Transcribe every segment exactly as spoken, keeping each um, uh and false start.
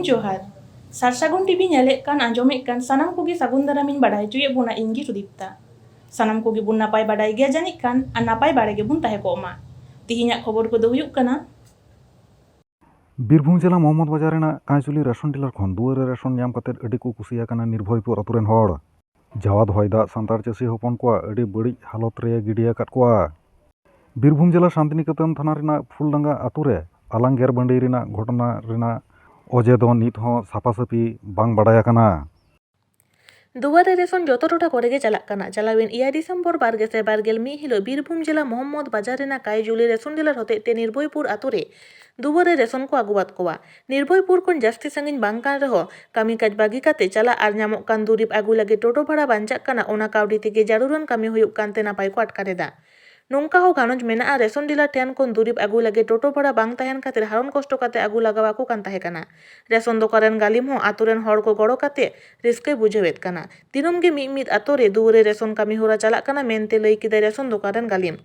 ᱡᱚᱦᱟᱨ᱾ ᱥᱟᱨᱥᱟᱹᱜᱩᱱ ᱴᱤᱵᱷᱤ ᱧᱮᱞᱮᱫ ᱠᱟᱱ, ᱟᱸᱡᱚᱢᱮᱫ ᱠᱟᱱ ᱥᱟᱱᱟᱢ ᱠᱚᱜᱮ ᱥᱟᱹᱜᱩᱱ ᱫᱟᱨᱟᱢᱤᱧ ᱵᱟᱰᱟᱭ ᱦᱚᱪᱚᱭᱮᱫ ᱵᱚᱱᱟ, ᱤᱧ ᱜᱮ ᱥᱩᱫᱤᱯᱛᱟ᱾ ᱥᱟᱱᱟᱢ ᱠᱚᱜᱮ ᱵᱚᱱ ᱱᱟᱯᱟᱭ ᱵᱟᱰᱟᱭ ᱜᱮᱭᱟ ᱡᱟᱹᱱᱤᱡ ᱠᱷᱟᱱ, ᱟᱨ ᱱᱟᱯᱟᱭ ᱵᱟᱲᱟ ᱜᱮᱵᱚᱱ ᱛᱟᱦᱮᱸ ᱠᱚᱜ ᱢᱟ᱾ ᱛᱮᱦᱮᱧᱟᱜ ᱠᱷᱚᱵᱚᱨ ᱠᱚᱫᱚ ᱦᱩᱭᱩᱜ ᱠᱟᱱᱟ, ᱵᱤᱨᱵᱷᱩᱢ ᱡᱮᱞᱟ ᱢᱚᱦᱚᱢᱢᱚᱫᱽ ᱵᱟᱡᱟᱨ ᱨᱮᱱᱟᱜ ᱠᱟᱸᱭᱪᱩᱞᱤ ᱨᱮᱥᱚᱱ ᱰᱤᱞᱟᱨ ᱠᱷᱚᱱ ᱫᱩᱣᱟᱹᱨ ᱨᱮ ᱨᱮᱥᱚᱱ ᱧᱟᱢ ᱠᱟᱛᱮ ᱟᱹᱰᱤ ᱠᱚ ᱠᱩᱥᱤ ᱟᱠᱟᱱᱟ ᱱᱤᱨᱵᱷᱚᱭᱯᱩᱨ ᱟᱛᱳ ᱨᱮᱱ ᱦᱚᱲ᱾ ᱡᱟᱣᱟᱫ ᱦᱚᱭ ᱫᱟᱜ ᱥᱟᱱᱛᱟᱲ ᱪᱟᱹᱥᱤ ᱦᱚᱯᱚᱱ ᱠᱚᱣᱟᱜ ᱟᱹᱰᱤ ᱵᱟᱹᱲᱤᱡ ᱦᱟᱞᱚᱛ ᱨᱮ ᱜᱤᱰᱤ ᱟᱠᱟᱫ ᱠᱚᱣᱟ᱾ ᱵᱤᱨᱵᱷᱩᱢ ᱡᱮᱞᱟ ᱥᱟᱱᱛᱤᱱᱤᱠᱮᱛᱚᱱ ᱛᱷᱟᱱᱟ ᱨᱮᱱᱟᱜ ᱯᱷᱩᱞᱰᱟᱸᱜᱟ ᱟᱛᱳ ᱨᱮ ᱟᱞᱟᱝ ᱜᱮᱨᱵᱟᱺᱰᱤ ᱨᱮᱱᱟᱜ ᱜᱷᱚᱴᱚᱱᱟ ᱨᱮᱱᱟᱜ ᱚᱡᱮ ᱫᱚ ᱱᱤᱛ ᱦᱚᱸ ᱥᱟᱯᱷᱟᱥᱟᱹᱯᱷᱤ ᱵᱟᱝ ᱵᱟᱰᱟᱭ ᱟᱠᱟᱱᱟ᱾ ᱫᱩᱣᱟᱨᱮ ᱨᱮᱥᱚᱱ ᱡᱚᱛᱚ ᱴᱚᱴᱷᱟ ᱠᱚᱨᱮ ᱜᱮ ᱪᱟᱞᱟᱜ ᱠᱟᱱᱟ᱾ ᱪᱟᱞᱟᱣᱮᱱ ᱮᱭᱟᱭ ᱰᱤᱥᱮᱢᱵᱚᱨ ᱵᱟᱨ ᱜᱮᱥᱟᱭ ᱵᱟᱨ ᱜᱮᱞ ᱢᱤᱫ ᱦᱤᱞᱳᱜ ᱵᱤᱨᱵᱷᱩᱢ ᱡᱮᱞᱟ ᱢᱚᱦᱚᱢᱢᱚᱫᱽ ᱵᱟᱡᱟᱨ ᱨᱮᱱᱟᱜ ᱠᱟᱭᱡᱩᱞᱤ ᱨᱮᱥᱚᱱ ᱰᱤᱞᱟᱨ ᱦᱚᱛᱮᱡ ᱛᱮ ᱱᱤᱨᱵᱷᱚᱭᱯᱩᱨ ᱟᱛᱳ ᱨᱮ ᱫᱩᱣᱟᱨᱮ ᱨᱮᱥᱚᱱ ᱠᱚ ᱟᱹᱜᱩᱣᱟᱫ ᱠᱚᱣᱟ᱾ ᱱᱤᱨᱵᱷᱚᱭᱯᱩᱨ ᱠᱷᱚᱱ ᱡᱟᱹᱥᱛᱤ ᱥᱟᱺᱜᱤᱧ ᱵᱟᱝ ᱠᱟᱱ ᱨᱮᱦᱚᱸ, ᱠᱟᱹᱢᱤ ᱠᱟᱡᱽ ᱵᱟᱹᱜᱤ ᱠᱟᱛᱮ ᱪᱟᱞᱟᱜ ᱟᱨ ᱧᱟᱢᱚᱜ ᱠᱟᱱ ᱫᱩᱨᱤᱵᱽ ᱟᱹᱜᱩ ᱞᱟᱹᱜᱤᱫ ᱴᱳᱴᱳ ᱵᱷᱟᱲᱟ ᱵᱟᱧᱪᱟᱜ ᱠᱟᱱᱟ, ᱚᱱᱟ ᱠᱟᱹᱣᱰᱤ ᱛᱮᱜᱮ ᱡᱟᱹᱨᱩᱲᱟᱱ ᱠᱟᱹᱢᱤ ᱦᱩᱭᱩᱜ ᱠᱟᱱᱛᱮ ᱱᱟᱯᱟᱭ ᱠᱚ ᱟᱴᱠᱟᱨ ᱮᱫᱟ᱾ ᱱᱚᱝᱠᱟ ᱦᱚᱸ ᱜᱷᱟᱨᱚᱸᱡᱽ ᱢᱮᱱᱟᱜᱼᱟ, ᱨᱮᱥᱚᱱ ᱰᱤᱞᱟᱨ ᱴᱷᱮᱱ ᱠᱷᱚᱱ ᱫᱩᱨᱤᱵᱽ ᱟᱹᱜᱩ ᱞᱟᱹᱜᱤᱫ ᱴᱳᱴᱳ ᱵᱷᱟᱲᱟ ᱵᱟᱝ ᱛᱟᱦᱮᱱ ᱠᱷᱟᱹᱛᱤᱨ ᱦᱟᱨᱚᱱ ᱠᱚᱥᱴᱚ ᱠᱟᱛᱮ ᱟᱹᱜᱩ ᱞᱟᱜᱟᱣ ᱟᱠᱚ ᱠᱟᱱ ᱛᱟᱦᱮᱸ ᱠᱟᱱᱟ᱾ ᱨᱮᱥᱚᱱ ᱫᱚᱠᱟᱱ ᱨᱮᱱ ᱜᱟᱹᱞᱤᱢ ᱦᱚᱸ ᱟᱛᱳ ᱨᱮᱱ ᱦᱚᱲ ᱠᱚ ᱜᱚᱲᱚ ᱠᱟᱛᱮ ᱨᱟᱹᱥᱠᱟᱹᱭ ᱵᱩᱡᱷᱟᱹᱣᱮᱫ ᱠᱟᱱᱟ᱾ ᱫᱤᱱᱟᱹᱢ ᱜᱮ ᱢᱤᱫ ᱢᱤᱫ ᱟᱛᱳ ᱨᱮ ᱫᱩᱣᱟᱹᱨᱮ ᱨᱮᱥᱚᱱ ᱠᱟᱹᱢᱤ ᱦᱚᱨᱟ ᱪᱟᱞᱟᱜ ᱠᱟᱱᱟ ᱢᱮᱱᱛᱮ ᱞᱟᱹᱭ ᱠᱮᱫᱟᱭ ᱨᱮᱥᱚᱱ ᱫᱚᱠᱟᱱ ᱨᱮᱱ ᱜᱟᱹᱞᱤᱢ᱾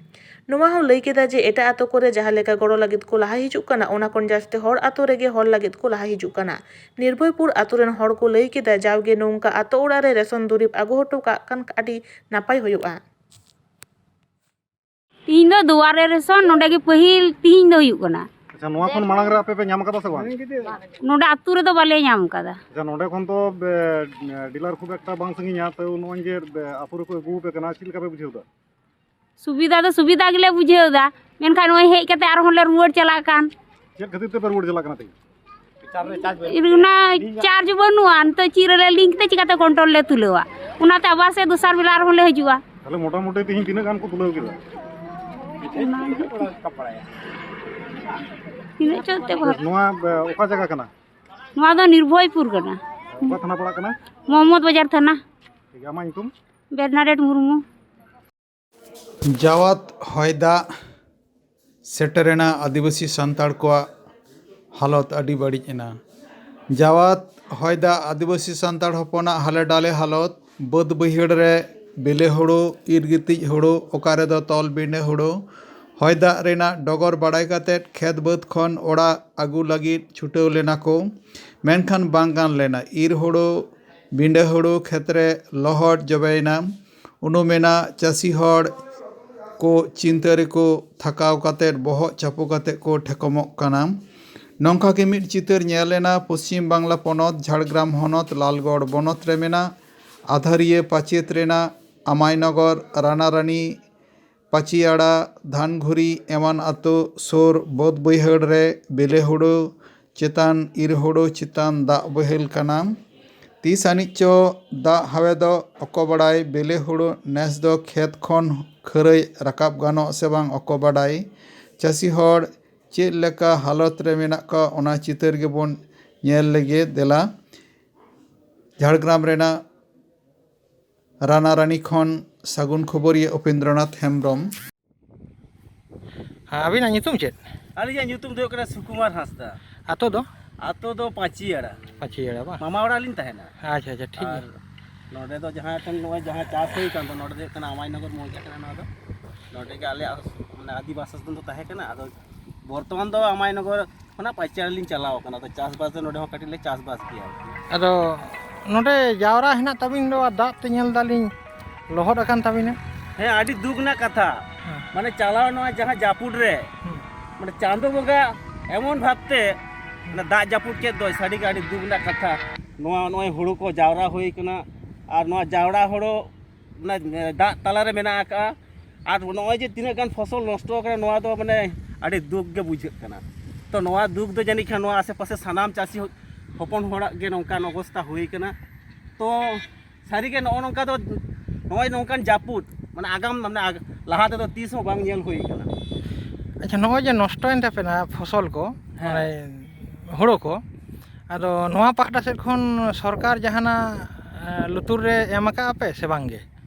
ᱱᱚᱣᱟ ᱦᱚᱸ ᱞᱟᱹᱭ ᱠᱮᱫᱟ ᱡᱮ ᱮᱴᱟᱜ ᱟᱛᱳ ᱠᱚᱨᱮ ᱡᱟᱦᱟᱸ ᱞᱮᱠᱟ ᱜᱚᱲᱚ ᱞᱟᱹᱜᱤᱫ ᱠᱚ ᱞᱟᱦᱟ ᱦᱤᱡᱩᱜ ᱠᱟᱱᱟ, ᱚᱱᱟ ᱠᱷᱚᱱ ᱡᱟᱹᱥᱛᱤ ᱦᱚᱲ ᱟᱛᱳ ᱨᱮᱜᱮ ᱦᱚᱲ ᱞᱟᱹᱜᱤᱫ ᱠᱚ ᱞᱟᱦᱟ ᱦᱤᱡᱩᱜ ᱠᱟᱱᱟ᱾ ᱱᱤᱨᱵᱷᱚᱭᱯᱩᱨ ᱟᱛᱳ ᱨᱮᱱ ᱦᱚᱲ ᱠᱚ ᱞᱟᱹᱭ ᱠᱮᱫᱟ, ᱡᱟᱣᱜᱮ ᱱᱚᱝᱠᱟ ᱟᱛᱳ ᱚᱲᱟᱜ ᱨᱮ ᱨᱮᱥᱚᱱ ᱫᱩᱨᱤᱵᱽ ᱟᱹᱜᱩ ᱦᱚᱴᱚ ᱠᱟᱜ ᱠᱷᱟᱱ ᱟᱹᱰᱤ ᱱᱟᱯᱟᱭ ᱦᱩᱭᱩᱜᱼᱟ᱾ ᱛᱤᱦᱤᱧ ᱫᱚ ᱫᱩᱣᱟᱨᱮ ᱨᱮᱥᱚᱱ ᱱᱚᱰᱮ ᱜᱮ ᱯᱟᱹᱦᱤᱞ ᱛᱤᱦᱤᱧ ᱫᱚ ᱦᱩᱭᱩᱜ ᱠᱟᱱᱟ᱾ ᱟᱪᱪᱷᱟ, ᱱᱚᱣᱟ ᱠᱷᱚᱱ ᱢᱟᱲᱟᱝ ᱨᱮ ᱟᱯᱮ ᱯᱮ ᱧᱟᱢ ᱟᱠᱟᱫᱟ ᱥᱮ ᱵᱟᱝ? ᱱᱚᱰᱮ ᱟᱹᱛᱩ ᱨᱮᱫᱚ ᱵᱟᱞᱮ ᱧᱟᱢ ᱟᱠᱟᱫᱟ᱾ ᱟᱪᱪᱷᱟ, ᱱᱚᱰᱮ ᱠᱷᱚᱱ ᱫᱚ, ᱮ, ᱰᱤᱞᱟᱨ ᱠᱷᱩᱵ ᱮᱠᱴᱟ ᱵᱟᱝ ᱥᱟᱺᱜᱤᱧᱟ, ᱛᱚ ᱱᱚᱜᱼᱚᱭ ᱡᱮ, ᱮ, ᱟᱹᱛᱩ ᱨᱮᱠᱚ ᱟᱹᱜᱩ ᱟᱯᱮ ᱠᱟᱱᱟ, ᱪᱮᱫ ᱞᱮᱠᱟ ᱯᱮ ᱵᱩᱡᱷᱟᱹᱣ ᱮᱫᱟ? ᱥᱩᱵᱤᱫᱷᱟ ᱫᱚ ᱥᱩᱵᱤᱫᱷᱟ ᱜᱮᱞᱮ ᱵᱩᱡᱷᱟᱹᱣ ᱮᱫᱟ, ᱢᱮᱱᱠᱷᱟᱱ ᱱᱚᱜᱼᱚᱭ ᱦᱮᱡ ᱠᱟᱛᱮ ᱟᱨᱦᱚᱸ ᱞᱮ ᱨᱩᱣᱟᱹᱲ ᱪᱟᱞᱟᱜ ᱠᱟᱱ᱾ ᱪᱮᱫ ᱠᱷᱟᱹᱛᱤᱨ ᱛᱮᱯᱮ ᱨᱩᱣᱟᱹᱲ ᱪᱟᱞᱟᱜ ᱠᱟᱱᱟ ᱛᱮᱦᱮᱧ? ᱚᱱᱟ ᱪᱟᱨᱡᱽ ᱵᱟᱹᱱᱩᱜᱼᱟ, ᱱᱤᱛᱚᱜ ᱪᱮᱫ ᱨᱮᱞᱮ ᱞᱤᱝᱠ ᱛᱮ ᱪᱤᱠᱟᱹᱛᱮ ᱠᱚᱱᱴᱨᱳᱞ ᱞᱮ ᱛᱩᱞᱟᱹᱣᱟ? ᱚᱱᱟᱛᱮ ᱟᱵᱟᱨ ᱥᱮ ᱫᱚᱥᱟᱨ ᱵᱮᱞᱟ ᱟᱨᱦᱚᱸ ᱞᱮ ᱦᱤᱡᱩᱜᱼᱟ᱾ ᱛᱟᱦᱞᱮ ᱢᱚᱴᱟᱢᱩᱴᱤ ᱛᱤᱦᱤᱧ ᱛᱤᱱᱟᱹᱜ ᱜᱟᱱ ᱠᱚ ᱛᱩᱞᱟᱹᱣ ᱠᱮᱫᱟ? ᱚᱱᱟ ᱜᱮ᱾ ᱛᱤᱱᱟᱹᱜ ᱪᱚ ᱮᱱᱛᱮ ᱵᱷᱟᱜᱽ᱾ ᱱᱚᱣᱟ, ᱮ, ᱚᱠᱟ ᱡᱟᱭᱜᱟ ᱠᱟᱱᱟ? ᱱᱚᱣᱟ ᱫᱚ ᱱᱤᱨᱵᱷᱚᱭᱯᱩᱨ ᱠᱟᱱᱟ᱾ ᱚᱠᱟ ᱛᱷᱟᱱᱟ ᱯᱟᱲᱟᱜ ᱠᱟᱱᱟ? ᱢᱚᱦᱚᱢᱢᱚᱫᱽ ᱵᱟᱡᱟᱨ ᱛᱷᱟᱱᱟ᱾ ᱴᱷᱤᱠ ᱜᱮᱭᱟ, ᱟᱢᱟᱜ ᱧᱩᱛᱩᱢ? ᱵᱮᱨᱱᱟᱰᱮᱴ ᱢᱩᱨᱢᱩ᱾ ᱡᱟᱣᱟᱫ ᱦᱚᱭ ᱫᱟᱜ ᱥᱮᱴᱮᱨᱮᱱᱟ, ᱟᱹᱫᱤᱵᱟᱹᱥᱤ ᱥᱟᱱᱛᱟᱲ ᱠᱚᱣᱟᱜ ᱦᱟᱞᱚᱛ ᱟᱹᱰᱤ ᱵᱟᱹᱲᱤᱡ ᱮᱱᱟ᱾ ᱡᱟᱣᱟᱫ ᱦᱚᱭ ᱫᱟᱜ ᱟᱹᱫᱤᱵᱟᱹᱥᱤ ᱥᱟᱱᱛᱟᱲ ᱦᱚᱯᱚᱱᱟᱜ ᱦᱟᱞᱮ ᱰᱟᱞᱮ ᱦᱟᱞᱚᱛ, ᱵᱟᱹᱫᱽ ᱵᱟᱹᱭᱦᱟᱹᱲ ᱨᱮ ᱵᱮᱞᱮ ᱦᱳᱲᱳ, ᱤᱨ ᱜᱤᱛᱤᱡ ᱦᱳᱲᱳ, ᱚᱠᱟ ᱨᱮᱫᱚ ᱛᱚᱞ ᱵᱤᱸᱰᱟᱹ ᱦᱳᱲᱳ, ᱦᱚᱭ ᱫᱟᱜ ᱨᱮᱱᱟᱜ ᱰᱚᱜᱚᱨ ᱵᱟᱲᱟᱭ ᱠᱟᱛᱮ ᱠᱷᱮᱛ ᱵᱟᱹᱫᱽ ᱠᱷᱚᱱ ᱚᱲᱟᱜ ᱟᱹᱜᱩ ᱞᱟᱹᱜᱤᱫ ᱪᱷᱩᱴᱟᱹᱣ ᱞᱮᱱᱟ ᱠᱚ, ᱢᱮᱱᱠᱷᱟᱱ ᱵᱟᱝ ᱜᱟᱱ ᱞᱮᱱᱟ᱾ ᱤᱨ ᱦᱳᱲᱳ, ᱵᱤᱸᱰᱟᱹ ᱦᱳᱲᱳ ᱠᱷᱮᱛ ᱨᱮ ᱞᱚᱦᱚᱫ ᱡᱚᱵᱮᱭᱮᱱᱟ᱾ ᱩᱱᱩᱢᱮᱱᱟ᱾ ᱪᱟᱹᱥᱤ ᱦᱚᱲ ᱠᱚ ᱪᱤᱱᱛᱟᱹ ᱨᱮᱠᱚ ᱛᱷᱟᱠᱟᱣ ᱠᱟᱛᱮ ᱵᱚᱦᱚᱜ ᱪᱟᱯᱚ ᱠᱟᱛᱮ ᱠᱚ ᱴᱷᱮᱠᱚᱢᱚᱜ ᱠᱟᱱᱟ᱾ ᱱᱚᱝᱠᱟ ᱜᱮ ᱢᱤᱫ ᱪᱤᱛᱟᱹᱨ ᱧᱮᱞ ᱮᱱᱟ ᱯᱚᱥᱪᱤᱢ ᱵᱟᱝᱞᱟ ᱯᱚᱱᱚᱛ ᱡᱷᱟᱲᱜᱨᱟᱢ ᱦᱚᱱᱚᱛ ᱞᱟᱞᱜᱚᱲ ᱵᱚᱱᱚᱛ ᱨᱮ ᱢᱮᱱᱟᱜ ᱟᱫᱷᱟᱨᱤᱭᱟᱹ ᱯᱟᱪᱮᱛ ᱨᱮᱱᱟᱜ ᱟᱢᱟᱭᱱᱚᱜᱚᱨ, ᱨᱟᱱᱟᱨᱟᱱᱤ, ᱯᱟᱪᱤᱭᱟᱲᱟ, ᱫᱷᱟᱱᱜᱷᱩᱨᱤ ᱮᱢᱟᱱ ᱟᱛᱳ ᱥᱩᱨ ᱵᱟᱹᱫᱽ ᱵᱟᱹᱭᱦᱟᱹᱲ ᱨᱮ ᱵᱮᱞᱮ ᱦᱳᱲᱳ ᱪᱮᱛᱟᱱ, ᱤᱨ ᱦᱳᱲᱳ ᱪᱮᱛᱟᱱ ᱫᱟᱜ ᱵᱚᱦᱮᱞ ᱠᱟᱱᱟ᱾ ᱛᱤᱥ ᱟᱹᱱᱤᱡ ᱪᱚ ᱫᱟᱜ ᱦᱟᱣᱮ ᱫᱚ ᱚᱠᱚ ᱵᱟᱲᱟᱭ, ᱵᱮᱞᱮ ᱦᱳᱲᱳ ᱱᱮᱥ ᱫᱚ ᱠᱷᱮᱛ ᱠᱷᱚᱱ ᱠᱷᱟᱹᱨᱟᱹᱭ ᱨᱟᱠᱟᱵ ᱜᱟᱱᱚᱜ ᱥᱮ ᱵᱟᱝ ᱚᱠᱚ ᱵᱟᱰᱟᱭ᱾ ᱪᱟᱹᱥᱤ ᱦᱚᱲ ᱪᱮᱫ ᱞᱮᱠᱟ ᱦᱟᱞᱚᱛ ᱨᱮ ᱢᱮᱱᱟᱜ ᱠᱚᱣᱟ, ᱚᱱᱟ ᱪᱤᱛᱟᱹᱨ ᱜᱮᱵᱚᱱ ᱧᱮᱞ ᱞᱮᱜᱮ ᱫᱮᱞᱟ᱾ ᱡᱷᱟᱲᱜᱨᱟᱢ ᱨᱮᱱᱟᱜ ᱨᱟᱱᱟᱨᱟᱱᱤ ᱠᱷᱚᱱ ᱥᱟᱹᱜᱩᱱ ᱠᱷᱚᱵᱚᱨᱤᱭᱟᱹ ᱩᱯᱮᱱᱫᱨᱚᱱᱟᱛᱷ ᱦᱮᱢᱵᱨᱚᱢ᱾ ᱦᱮᱸ, ᱟᱹᱵᱤᱱᱟᱜ ᱧᱩᱛᱩᱢ ᱪᱮᱫ? ᱟᱹᱞᱤᱧᱟᱜ ᱧᱩᱛᱩᱢ ᱫᱚ ᱦᱩᱭᱩᱜ ᱠᱟᱱᱟ ᱥᱩᱠᱩᱢᱟᱨ ᱦᱟᱸᱥᱫᱟ᱾ ᱟᱛᱳ ᱫᱚ? ᱟᱛᱳ ᱫᱚ ᱯᱟᱹᱪᱤᱭᱟᱲᱟ᱾ ᱯᱟᱹᱪᱤᱭᱟᱲᱟ ᱵᱟᱝ? ᱢᱟᱢᱟ ᱚᱲᱟᱜ ᱞᱤᱧ ᱛᱟᱦᱮᱱᱟ᱾ ᱟᱪᱪᱷᱟ ᱟᱪᱪᱷᱟ, ᱴᱷᱤᱠ ᱟᱨ ᱜᱮᱭᱟ᱾ ᱱᱚᱰᱮ ᱫᱚ ᱡᱟᱦᱟᱸ ᱴᱷᱮᱱ ᱱᱚᱜᱼᱚᱭ ᱡᱟᱦᱟᱸ ᱪᱟᱥ ᱦᱩᱭ ᱠᱟᱱ ᱫᱚ, ᱱᱚᱰᱮ ᱫᱚ ᱦᱩᱭᱩᱜ ᱠᱟᱱᱟ ᱟᱢᱟᱭᱱᱚᱜᱚᱨ ᱢᱚᱣᱡᱟ ᱠᱟᱱᱟ ᱱᱚᱣᱟ ᱫᱚ᱾ ᱱᱚᱰᱮ ᱜᱮ ᱟᱞᱮᱭᱟᱜ ᱢᱟᱱᱮ ᱟᱹᱫᱤᱵᱟᱥ ᱟᱥᱨᱚᱢ ᱫᱚ ᱛᱟᱦᱮᱸ ᱠᱟᱱᱟ᱾ ᱟᱫᱚ ᱵᱚᱨᱛᱚᱢᱟᱱ ᱫᱚ ᱟᱢᱟᱭᱱᱚᱜᱚᱨ ᱠᱷᱚᱱᱟᱜ ᱯᱟᱹᱪᱤᱭᱟᱲᱟ ᱞᱤᱧ ᱪᱟᱞᱟᱣ ᱟᱠᱟᱱᱟ᱾ ᱟᱫᱚ ᱪᱟᱥᱵᱟᱥ ᱫᱚ ᱱᱚᱰᱮ ᱦᱚᱸ ᱠᱟᱹᱴᱤᱡ ᱞᱮ ᱪᱟᱥᱵᱟᱥ ᱜᱮᱭᱟ ᱟᱨᱠᱤ᱾ ᱟᱫᱚ ᱱᱚᱰᱮ ᱡᱟᱣᱨᱟ ᱦᱮᱱᱟᱜ ᱛᱟᱵᱤᱱ ᱫᱚ, ᱟᱨ ᱫᱟᱜ ᱛᱮ ᱧᱮᱞ ᱫᱟᱞᱤᱧ ᱞᱚᱦᱚᱫ ᱟᱠᱟᱱ ᱛᱟᱵᱤᱱᱟ᱾ ᱦᱮᱸ, ᱟᱹᱰᱤ ᱫᱩᱠ ᱨᱮᱱᱟᱜ ᱠᱟᱛᱷᱟ᱾ ᱦᱮᱸ᱾ ᱢᱟᱱᱮ ᱪᱟᱞᱟᱣ ᱱᱚᱣᱟ ᱡᱟᱦᱟᱸ ᱡᱟᱹᱯᱩᱫ ᱨᱮ ᱦᱩᱸ᱾ ᱢᱟᱱᱮ ᱪᱟᱸᱫᱚ ᱵᱚᱸᱜᱟ ᱮᱢᱚᱱ ᱵᱷᱟᱵᱛᱮ ᱚᱱᱟ ᱫᱟᱜ ᱡᱟᱹᱯᱩᱫ ᱠᱮᱫ ᱫᱚᱭ, ᱥᱟᱹᱨᱤᱜᱮ ᱟᱹᱰᱤ ᱫᱩᱠ ᱨᱮᱱᱟᱜ ᱠᱟᱛᱷᱟ᱾ ᱱᱚᱣᱟ ᱱᱚᱜᱼᱚᱭ ᱦᱩᱲᱩ ᱠᱚ ᱡᱟᱣᱨᱟ ᱦᱩᱭ ᱠᱟᱱᱟ, ᱟᱨ ᱱᱚᱣᱟ ᱡᱟᱣᱨᱟ ᱦᱩᱲᱩ ᱚᱱᱟ ᱫᱟᱜ ᱛᱟᱞᱟᱨᱮ ᱢᱮᱱᱟᱜ ᱟᱠᱟᱜᱼᱟ᱾ ᱟᱨ ᱱᱚᱜᱼᱚᱭ ᱡᱮ ᱛᱤᱱᱟᱹᱜ ᱜᱟᱱ ᱯᱷᱚᱥᱚᱞ ᱱᱚᱥᱴᱚ ᱟᱠᱟᱱᱟ, ᱱᱚᱣᱟ ᱫᱚ ᱢᱟᱱᱮ ᱟᱹᱰᱤ ᱫᱩᱠ ᱜᱮ ᱵᱩᱡᱷᱟᱹᱜ ᱠᱟᱱᱟ᱾ ᱛᱚ ᱱᱚᱣᱟ ᱫᱩᱠ ᱫᱚ ᱡᱟᱹᱱᱤᱡ ᱠᱷᱟᱱ ᱱᱚᱣᱟ ᱟᱥᱮ ᱯᱟᱥᱮ ᱥᱟᱱᱟᱢ ᱪᱟᱹᱥᱤ ᱦᱚᱯᱚᱱ ᱦᱚᱲᱟᱜ ᱜᱮ ᱱᱚᱝᱠᱟᱱ ᱚᱵᱚᱥᱛᱟ ᱦᱩᱭ ᱠᱟᱱᱟ᱾ ᱛᱚ ᱥᱟᱹᱨᱤᱜᱮ ᱱᱚᱜᱼᱚ ᱱᱚᱝᱠᱟ ᱫᱚ, ᱱᱚᱜᱼᱚᱭ ᱱᱚᱝᱠᱟᱱ ᱡᱟᱹᱯᱩᱫ ᱢᱟᱱᱮ ᱟᱜᱟᱢ ᱢᱟᱱᱮ ᱟᱜ- ᱞᱟᱦᱟ ᱛᱮᱫᱚ ᱛᱤᱥ ᱦᱚᱸ ᱵᱟᱝ ᱧᱮᱞ ᱦᱩᱭ ᱠᱟᱱᱟ᱾ ᱟᱪᱪᱷᱟ, ᱱᱚᱜᱼᱚᱭ ᱡᱮ ᱱᱚᱥᱴᱚᱭᱮᱱ ᱛᱟᱯᱮᱱᱟ ᱯᱷᱚᱥᱚᱞ ᱠᱚ, ᱦᱮᱸ᱾ ᱢᱟᱱᱮ ᱦᱳᱲᱳ ᱠᱚ, ᱟᱫᱚ ᱱᱚᱣᱟ ᱯᱟᱦᱴᱟ ᱥᱮᱫ ᱠᱷᱚᱱ ᱥᱚᱨᱠᱟᱨ ᱡᱟᱦᱟᱱᱟᱜ ᱮ, ᱞᱩᱛᱩᱨ ᱨᱮ ᱮᱢ ᱟᱠᱟᱫ ᱟᱯᱮ ᱥᱮ ᱵᱟᱝ ᱜᱮ?